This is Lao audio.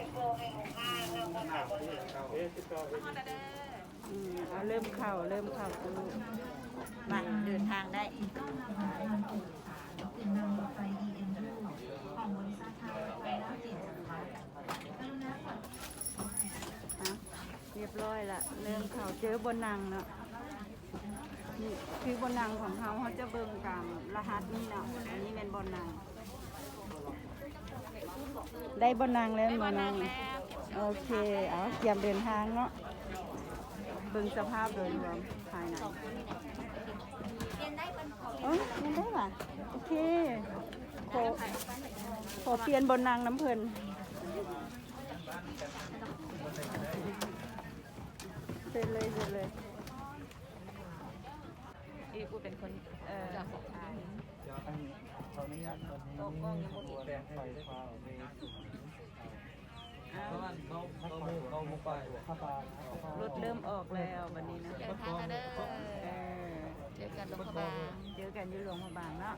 ອືມ ເອົາ ເລີ່ມເຂົ້າ ເລີ່ມເຂົ້າຕູ້ ມາເດີນທາງໄດ້ ຮະ ຮຽບຮ້ອຍລະ ເລີ່ມເຂົ້າ ເຈີບ່ອນນັ່ງເນາະ. ນີ້ຄືບ່ອນນັ່ງຂອງເຮົາ ເຮົາຈະເບິ່ງຕາມລະຫັດນີ້ເນາະ. ອັນນີ້ແມ່ນບ່ອນນັ່ງ ໄດ້ບ່ອນນັ່ງແລ້ວແມ່ນບໍ່ນ້ອງ? ໂອເຄ ເອົາ ກຽມເດີນທາງເນາະ. ເບິ່ງສະພາບໂດຍລວມພາຍໃນ. ໂອ້ ຍັງໄດ້ຫວາ? ໂອເຄ ຂໍ ຂໍປ່ຽນບ່ອນນັ່ງນຳເພິ່ນ. ເຊີນເລີຍ ເຊີນເລີຍ. ອີ່ຜູ້ເປັນຄົນ ເອີ ເຈົ້າຂອງຖ່າຍ ເຈົ້າ ອັນນີ້ ຂໍອະນຸຍາດ ຕອນນີ້ ໂຕະກ້ອງຍັງບໍ່ມີ ແສງໄຟຟ້າ ເອົາ ເຂົາ ເຂົາ ເຂົາບໍ່ໄປ ລົດເລີ່ມອອກແລ້ວບັດນີ້ນະ. ເດີນທາງແລ້ວເດີ ເອີ ເຈີກັນຫຼວງພະບາງ ເຈີກັນຢູ່ຫຼວງພະບາງເນາະ.